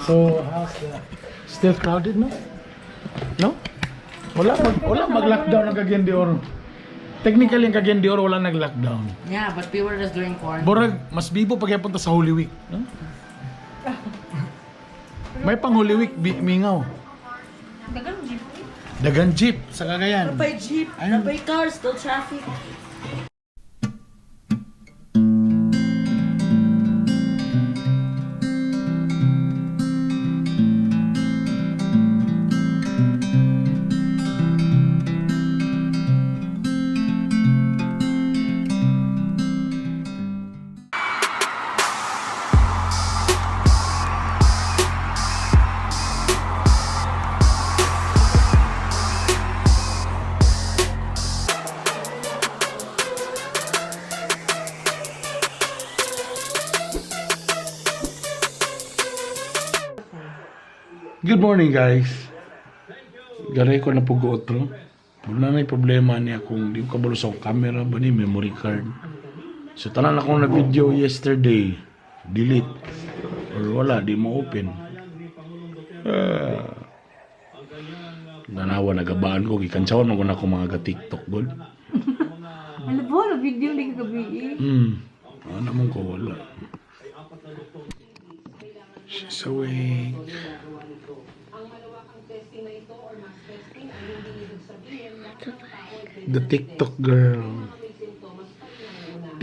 So, how's the... Still crowded, no? No? Wala mag-lockdown ang Cagayan de Oro. Technically, ang Cagayan de Oro wala nag-lockdown. Yeah, but we were just doing quarantine. Borag, mas bibo pag punta sa Holy Week, no? May pang Holy Week, mingaw. Dagan jeep. Dagan jeep sa Cagayan. By jeep, Ayun. by car, still traffic. Good morning, guys. Garay ko na po otro. Wala na problema niya kung di ko kabalo sa akong camera ba ni memory card. So tanan akong na video yesterday, delete or wala di mo open. Nanawa nagabaan ko gikantsawan man ko na ako mga ga TikTok gol. Ano ba? Na video ni kagabi eh. Ano man ko wala. She's awake. The TikTok girl.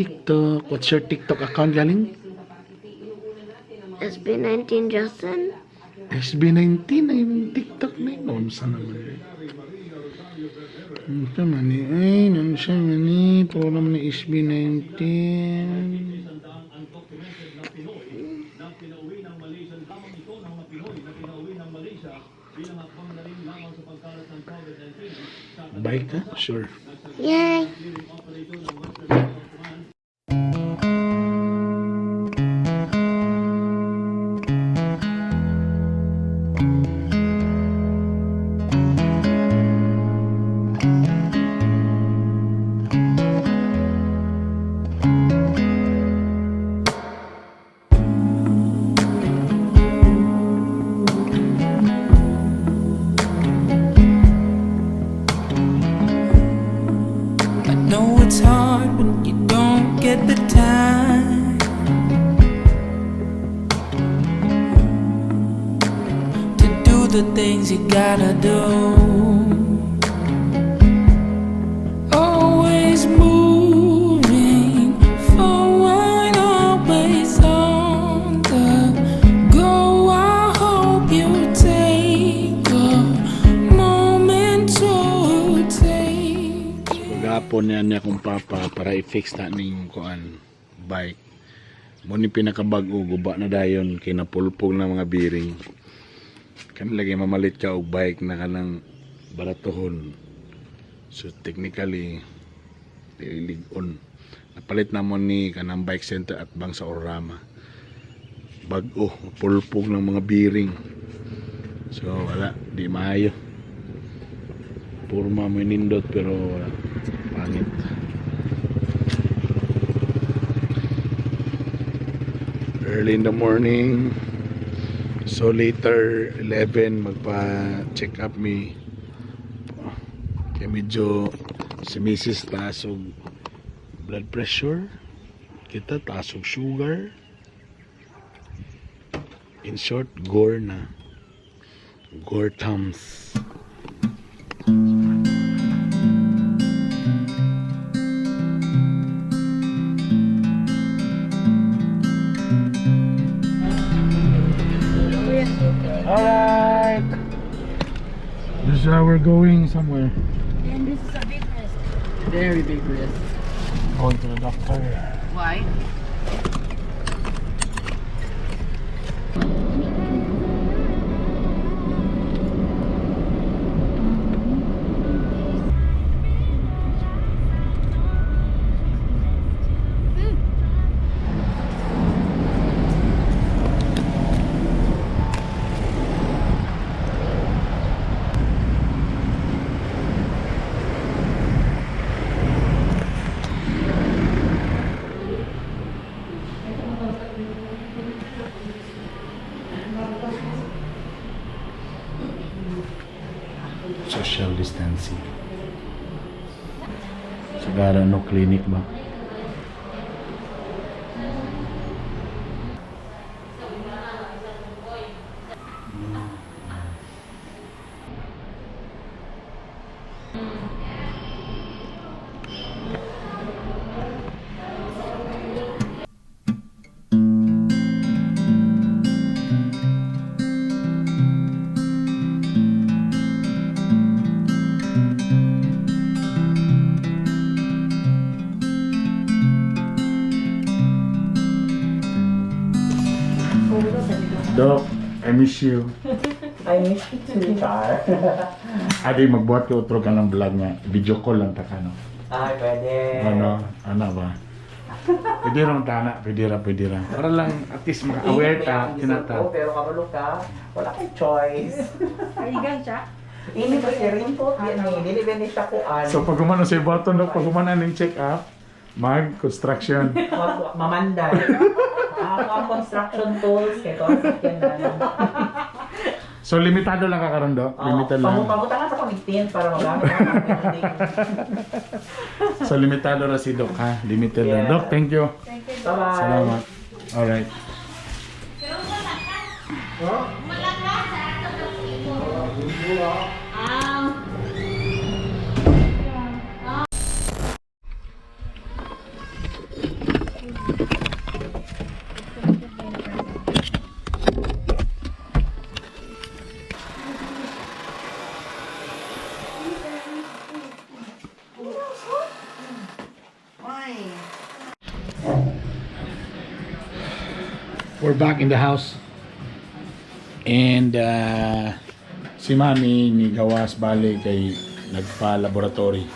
TikTok. What's your TikTok account, galing? SB19 Justin. SB19 na yung TikTok na yun. Unsa naman yun. Unsa man ni? Ay, unsa man ni? Puro naman ni SB19. Bike ka? Sure. Yay! I know it's hard when you don't get the time to do the things you gotta do. Always moving forward, always on the go. I hope you take a moment to take. Pagapon niya niya akong papa para i-fix na ning kuan bike. Mo ni pinakabago guba na dayon kay napulpog na mga biring. Kan lagi mamalit ka og bike na kanang baratohon. So technically dili on. Napalit na mo ni kanang bike center at bang sa Orama. Bag-o, pulpog ng mga biring. So wala, di maayo. Purma mo nindot pero wala. Pangit. Early in the morning. So later 11 magpa-check up me. Kaya medyo si Mrs. taas og blood pressure. Kita taas og sugar. In short, gore na. Gore thumbs. Alright. This is how we're going somewhere. And this is a big risk. Very big risk. Going to the doctor. Why? Social distancing. Sigara no clinic ba? Doc, I miss you. I miss you too, Char. Adi, magbuhat ko otro ka ng vlog nga. Video call lang ta ka, no? Ay, pwede. Ano? Ano ba? Pwede ra tana, pwede ra, pwede ra. Para lang at least maka-aware ta, tinata. Ko, pero kabalo ka, wala kay choice. Kaigan siya. Ini ba si Rimpo? Yan ni, dili ba ni siya kuan? So pag umano sa button, Doc, pag umano ning check up, mag-construction. Mamanday. Ako ang construction tools, kay ko ang sakyanan. So limitado lang ka karon, Doc. Limited lang. Pamutangan sa pamigtin para magamit ang building. So limitado ra si Doc, ha? Limited lang. Yeah. Doc, thank you. Bye-bye. Salamat. Alright. We're back in the house. And si Mami ni gawas bali kay nagpa-laboratory.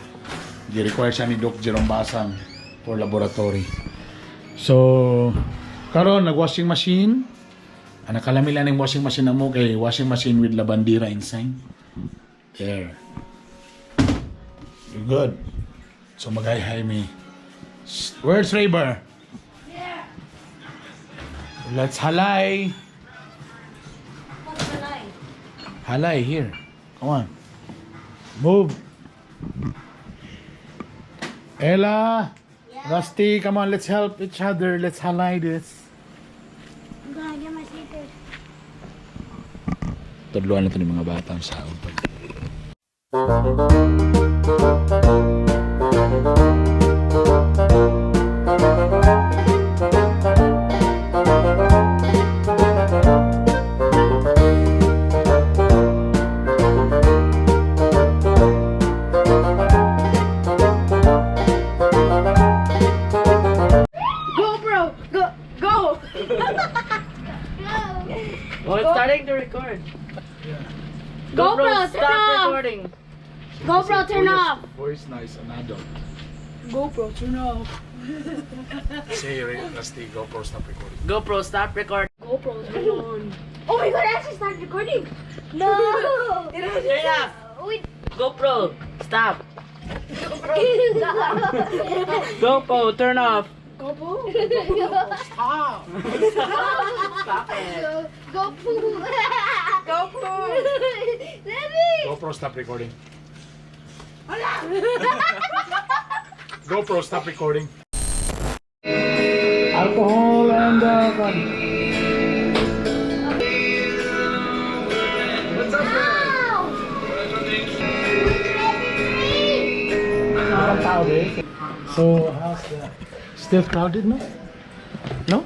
Gi-require siya ni Doc Jerome Basang for laboratory. So, karon nag-washing machine. Ah, nakalami lang yung washing machine na mo kay washing machine with labandira inside. There. You're good. So mag-hi-hi me. Where's Rayber? Let's halay. Halay here. Come on. Move. Ella. Rusty, come on, let's help each other. Let's halay this. I'm gonna get my sneakers. Tudluan natin yung mga bata ang saog. GoPro! Go! Go! Oh, it's starting to record. GoPro, turn stop off. recording. GoPro, turn off. Voice nice an adult. GoPro, turn off. Say, Rusty, GoPro, stop recording. GoPro, stop recording. GoPro, turn on. Oh my God, I actually started recording. No. Turn off. Wait. GoPro, stop. GoPro, turn off. GoPro. Stop. Stop it. GoPro. GoPro. Daddy. GoPro, stop recording. GoPro, stop recording. Alcohol and Ow. So, how's the... Still crowded, no? No?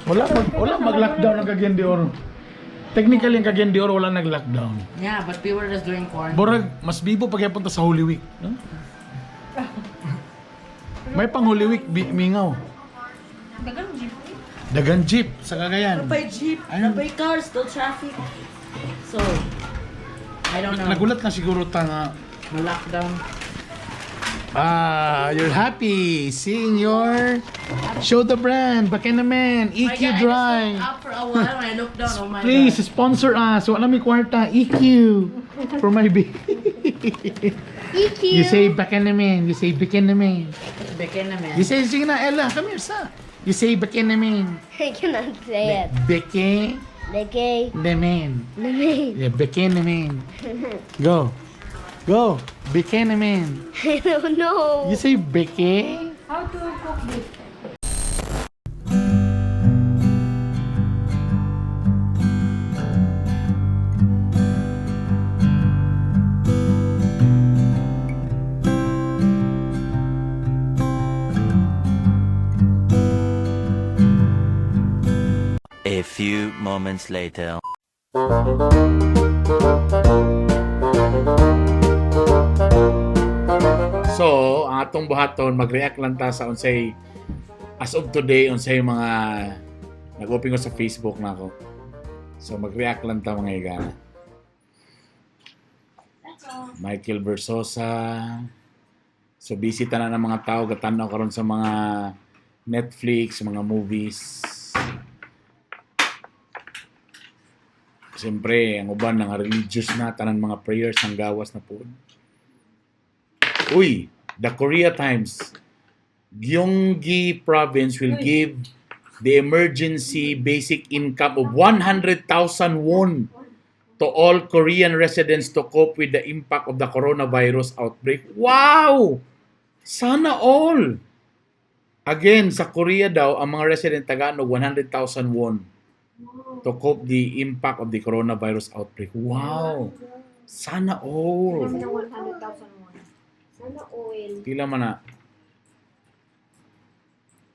Wala mag-lockdown ang Cagayan de Oro. Technically, ang Cagayan de Oro wala nag-lockdown. Yeah, but people are just doing quarantine. Borag, mas bibo pag punta sa Holy Week, no? May pang Holy Week, mingaw. Dagan jeep. Dagan jeep sa Cagayan. By jeep, Ayun. by car, still traffic. So, I don't know. Nagulat na siguro ta nga. Lockdown. Ah, you're happy seeing your show the brand, baka naman, My EQ God, I just Dry. looked up for a while and I looked down. Oh my Please God. sponsor us. Wala mi kwarta, EQ for my baby. EQ. You say baka naman, you say baka naman. Beke naman. You say sige na Ella, come here sa. You say baka naman. I cannot say it. Beke Beke. naman. Naman. Yeah, beke naman. Go. Go. Bikini man. I don't know. You say bikini? How to cook this? A few moments later. So, ang atong buhaton, mag-react lang ta sa unsay as of today, unsay mga nag-open ko sa Facebook na ako. So, mag-react lang ta, mga igana. Michael Versosa. So, busy tanan ng mga tao gatanaw karon sa mga Netflix, mga movies. Siyempre, ang uban nga religious na tanan mga prayers ang gawas na po. Uy, the Korea Times. Gyeonggi province will give the emergency basic income of 100,000 won to all Korean residents to cope with the impact of the coronavirus outbreak. Wow! Sana all! Again, sa Korea daw, ang mga resident tagaan og 100,000 won to cope the impact of the coronavirus outbreak. Wow! Sana all! Kami ng 100,000 won. Sana oil. Pila man na.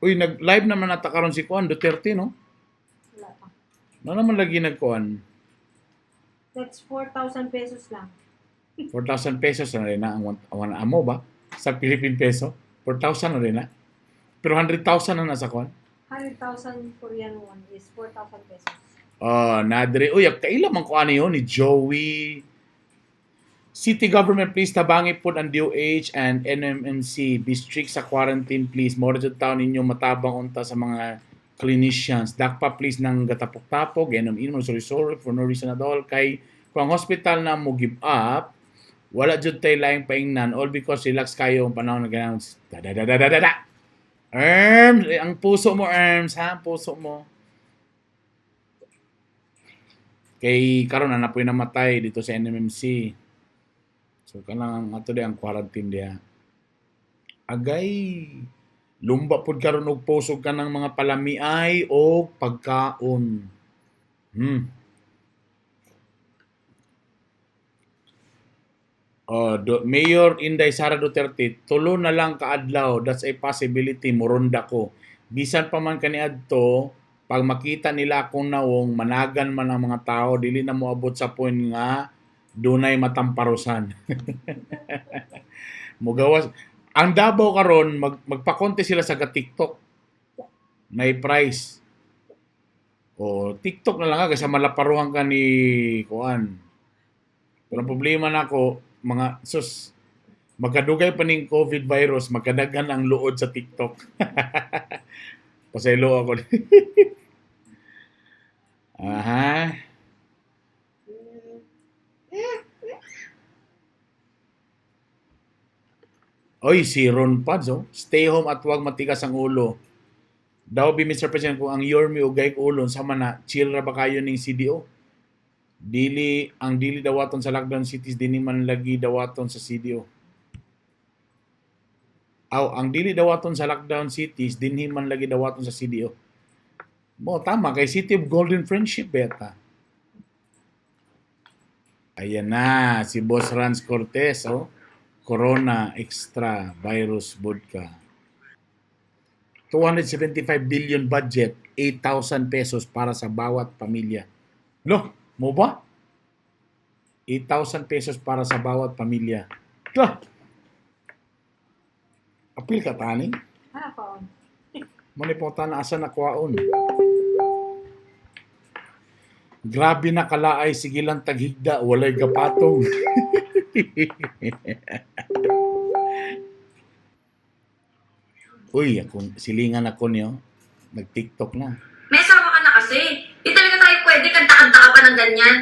Uy, nag-live naman nata karon si Kuan Duterte, no? Wala pa. Na naman lagi nagkuan. That's 4,000 pesos lang. 4,000 pesos na rin na ang one amo ba? Sa Philippine peso, 4,000 na rin na. Pero 100,000 na nasa kuan. 100,000 Korean won is 4,000 pesos. Oh, nadre. Uy, kaila man ko ano yun ni Joey. City government, please tabangi po ang DOH and NMMC. Be strict sa quarantine, please. More jud taon ninyo matabang unta sa mga clinicians. Dakpa please ng gatapok-tapok, inom inom, sorry sorry for no reason at all. Kay kung ang hospital na mo give up, wala jud tay laing paingnan all because relax kayo ang panahon na ganun. Da da da da da da. Da. Erms, eh, ang puso mo, Erms, ha? Ang puso mo. Kay karon na napoy namatay dito sa NMMC. So kanang ato di ang quarantine diha. Agay lumba pud karon og post og kanang mga palamiay o pagkaon. Oh, Mayor Inday Sara Duterte, tulo na lang kaadlaw, that's a possibility, moronda ko. Bisan pa man kaniadto, pag makita nila akong nawong, managan man ang mga tao, dili na moabot sa point nga dunay matamparusan. Mugawas. Ang Davao karon magpakonte sila sa TikTok. May price. O TikTok na lang ka kasi malaparuhan ka ni kuan. Pero ang problema nako, mga sus, magkadugay pa ning COVID virus, magkadaghan ang luod sa TikTok. Pasaylo ako. Aha. Oy, si Ron Pads, oh. Stay home at huwag matigas ang ulo. Daw bi Mr. President, kung ang Yorme o gayk ulon, sama na, chill ra ba kayo ning CDO? Dili, ang dili dawaton sa lockdown cities, dini man lagi dawaton sa CDO. Aw, ang dili dawaton sa lockdown cities, dinhi man lagi dawaton sa CDO. Mo, tama, kay City of Golden Friendship, beta. Ayan na, si Boss Rans Cortez, oh. Corona Extra Virus Vodka. 275 billion budget, 8,000 pesos para sa bawat pamilya. Lo, mo ba? 8,000 pesos para sa bawat pamilya. Lo! Apil ka, tani. Ha, paon. Manipota na asa na kwaon. Grabe na kalaay, sige lang taghigda, walay gapatong. Uy, akong, silingan ako niyo. Nag-TikTok na. May asawa ka na kasi. Di talaga tayo pwede kanta-kanta ka pa ng ganyan.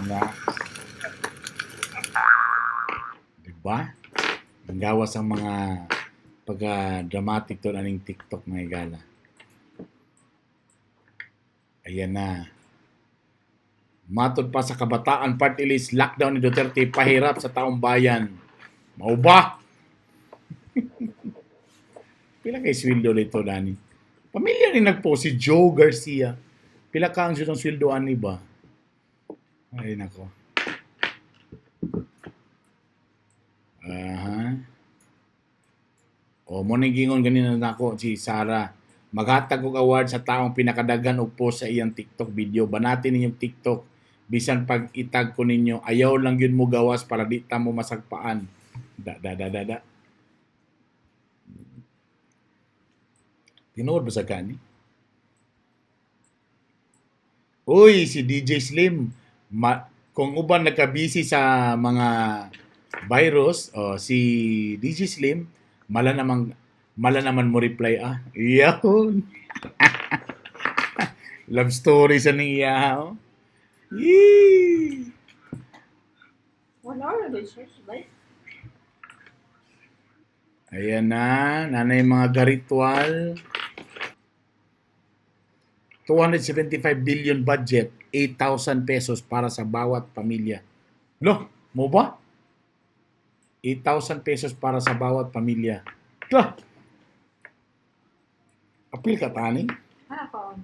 Na. Diba? Ang gawas ang mga pagka-dramatic to aning TikTok, mga igala. Ayan na. Matod pa sa Kabataan Party List, lockdown ni Duterte pahirap sa taong bayan. Mao ba? Pila kay sweldo nito, Dani? Pamilya ni nagpo si Joe Garcia. Pila ka ang siyang sweldo ani ba? Ay nako. Aha. O mo ning gingon ganina nako si Sara. Maghatag og award sa taong pinakadaghan og post sa iyang TikTok video. Banatin ninyong TikTok. Bisan pag itag ko ninyo, ayaw lang yun mo gawas para di ta mo masagpaan. Da da da da da. Tinuod ba sa kani? Uy, si DJ Slim. Kung uban nagka-busy sa mga virus, oh, si DJ Slim, mala naman mo reply ah. Yun. Love story sa niya. Oh. Yee! 1 hour ago, church life. Ayan na, nanay mga garitual. 275 billion budget, 8,000 pesos para sa bawat pamilya. Lo, mo ba? 8,000 pesos para sa bawat pamilya. Lo! Apil ka tani? Ano pa?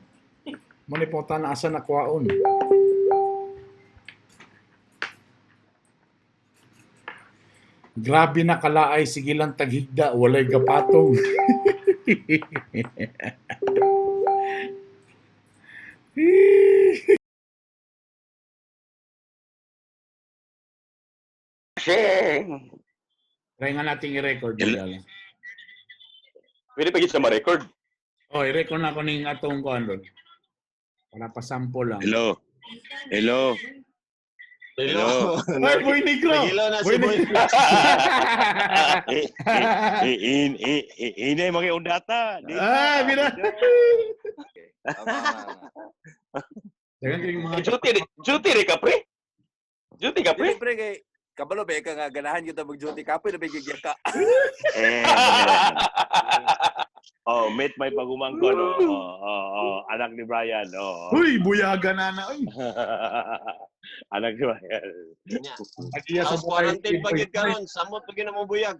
Manipota na asa na kwaon. Grabe na kalaay, sige lang taghigda, walay gapatong. Try nga natin i-record. Miguel. Pwede pa gid siya ma-record. Oh, i-record na ako ning atong kuan doon. Para pa-sample lang. Hello. Hello. Hello. Ay, Boy Negro! Nagilo na si Boy Boy. Negro! Eh, eh, eh, eh, eh, inay mga undata. Di Ah, mira. Tama. Dagan kayong mga Duty, duty re ka pre. Duty ka Dili pre. pre kay kabalo ba ka nga ganahan gyud ta mag-duty kapoy na ba gyud ka. Eh. Oh, meet my pagumangkon. Oh, anak ni Brian. Oh. Uy, buyaga na na. Uy. Anak ni Brian. Agiya sa House quarantine pa gyud karon, samot pa gyud na mo buyag.